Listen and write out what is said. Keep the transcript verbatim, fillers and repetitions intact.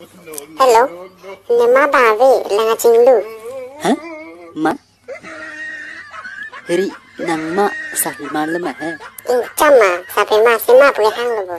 Hello, ne ma ba ave, lang achinglu. Hah? Ma? Ri, nang ma Sahima lo ma he? Ingcham ma, sape ma, sima pu hanglo bo.